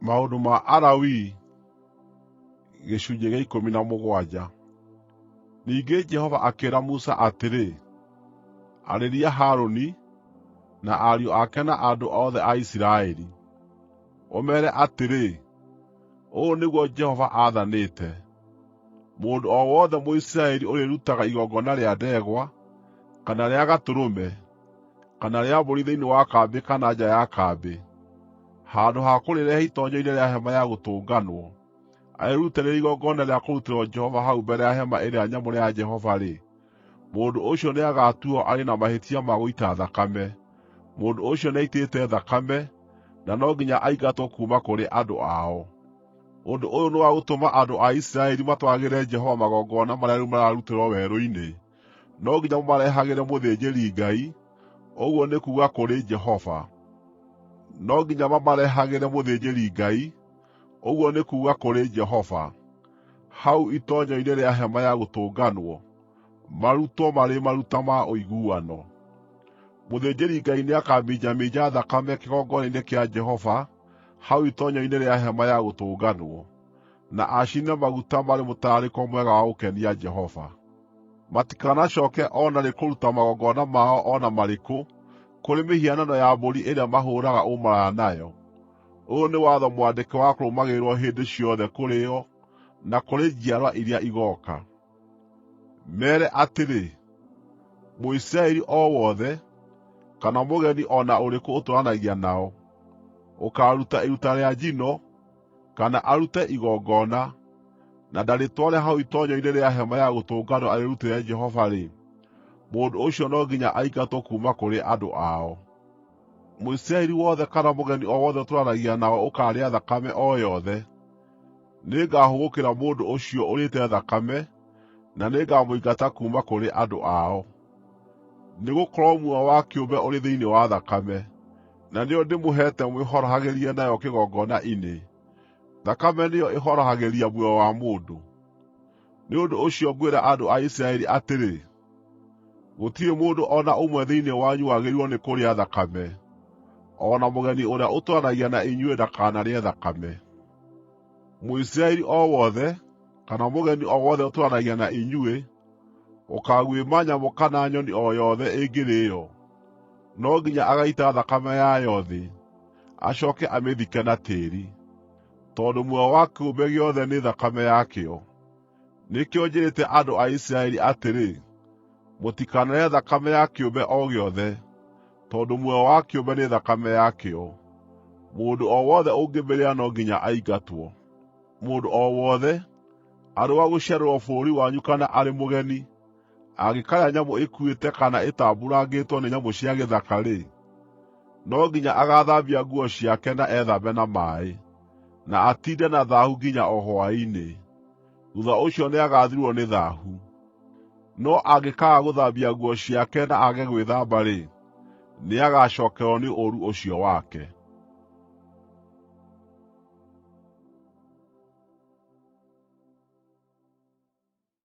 Maũndũ ma Alawii Gĩcunjĩ gĩa 17. Ningĩ Jehova akĩĩra Musa atĩrĩ, Arĩria Harũni, na ariũ ake na andũ othe a Isiraeli, ũmeere atĩrĩ, ‘Ũũ nĩguo Jehova aathanĩte: Mũndũ o wothe Mũisiraeli ũrĩrutaga igongona rĩa ndegwa, kana rĩa gatũrũme, kana rĩa mbũri thĩinĩ wa kambĩ kana nja ya kambĩ, handũ ha kũrĩrehe itoonyero-inĩ rĩa Hema-ya-Gũtũnganwo, arĩrute rĩrĩ igongona rĩa kũrutĩrwo Jehova hau mbere ya hema ĩrĩa nyamũre ya Jehova-rĩ, mũndũ ũcio nĩagatuuo arĩ na mahĩtia ma gũita thakame. Mũndũ ũcio nĩaitĩte thakame, na no nginya aingatwo kuuma kũrĩ andũ ao. Ũndũ ũyũ nĩ wa gũtũma andũ a Isiraeli matwaragĩre Jehova magongona marĩa rĩu mararutĩrwo werũ-inĩ. No nginya mũmarehagĩre mũthĩnjĩri-Ngai, ũguo nĩ kuuga kũrĩ Jehova. No nginya mamarehagĩre mũthĩnjĩri-Ngai, ũguo nĩ kuuga kũrĩ Jehova, hau itoonyero-inĩ rĩa Hema-ya-Gũtũnganwo, marutwo marĩ maruta ma ũiguano. Mũthĩnjĩri-Ngai nĩakaminjaminja thakame kĩgongona-inĩ kĩa Jehova hau itoonyero-inĩ rĩa Hema-ya-Gũtũnganwo, na acine maguta marĩ mũtararĩko mwega wa gũkenia Jehova. Matikanacooke o na rĩ kũruta magongona mao o na marĩkũ kũrĩ mĩhianano ya mbũri ĩrĩa mahũũraga ũmaraya nayo. Ũyũ nĩ watho mwandĩke wa kũrũmagĩrĩrwo hĩndĩ ciothe kũrĩ o na kũrĩ njiarwa iria igooka. Meere atĩrĩ, ‘Mũisiraeli o wothe, kana mũgeni o na ũrĩkũ ũtũũranagia nao, ũkaaruta iruta rĩa njino, kana arute igongona, na ndarĩtware hau itoonyero-inĩ rĩa Hema-ya-Gũtũnganwo arĩrutĩre Jehova-rĩ, mũndũ ũcio no nginya aingatwo kuuma kũrĩ andũ ao. Mũisiraeli wothe kana mũgeni o wothe ũtũũranagia nao ũkaarĩa thakame o yothe, nĩngahũgũkĩra mũndũ ũcio ũrĩĩte thakame, na nĩngamũingata kuuma kũrĩ andũ ao. Nĩgũkorwo muoyo wa kĩũmbe ũrĩ thĩinĩ wa thakame, na nĩyo ndĩmũheete mwĩhorohagĩrie nayo kĩgongona-inĩ; thakame nĩyo ĩhorohagĩria muoyo wa mũndũ. Nĩ ũndũ ũcio ngwĩra andũ a Isiraeli atĩrĩ, Gũtirĩ mũndũ o na ũmwe thĩinĩ wanyu wagĩrĩirwo nĩ kũrĩa thakame, o na mũgeni ũrĩa ũtũũranagia na inyuĩ ndakanarĩe thakame. Mũisiraeli o wothe, kana mũgeni o wothe ũtũũranagia na inyuĩ, ũkaaguĩma nyamũ kana nyoni o yothe ĩngĩrĩĩo, no nginya agaita thakame yayo thĩ, acooke amĩthike na tĩĩri, tondũ muoyo wa kĩũmbe gĩothe nĩ thakame yakĩo. Nĩkĩo njĩrĩte andũ a Isiraeli atĩrĩ, ‘Mũtikanarĩe thakame ya kĩũmbe o gĩothe, tondũ muoyo wa kĩũmbe nĩ thakame yakĩo. Mũndũ o wothe ũngĩmĩrĩa no nginya aingatwo.’ Mũndũ o wothe, arĩ wa gũciarĩrwo bũrũri wanyu kana arĩ mũgeni, angĩkaarĩa nyamũ ĩkuĩte kana ĩtambuurangĩtwo nĩ nyamũ cia gĩthaka-rĩ, no nginya agaathambia nguo ciake na ethambe na maaĩ, na atiinde na thaahu nginya o hwaĩ-inĩ. Thuutha ũcio nĩagathirwo nĩ thaahu. No angĩkaaga gũthambia nguo ciake na aage gwĩthamba-rĩ, nĩagacookererwo nĩ ũũru ũcio wake.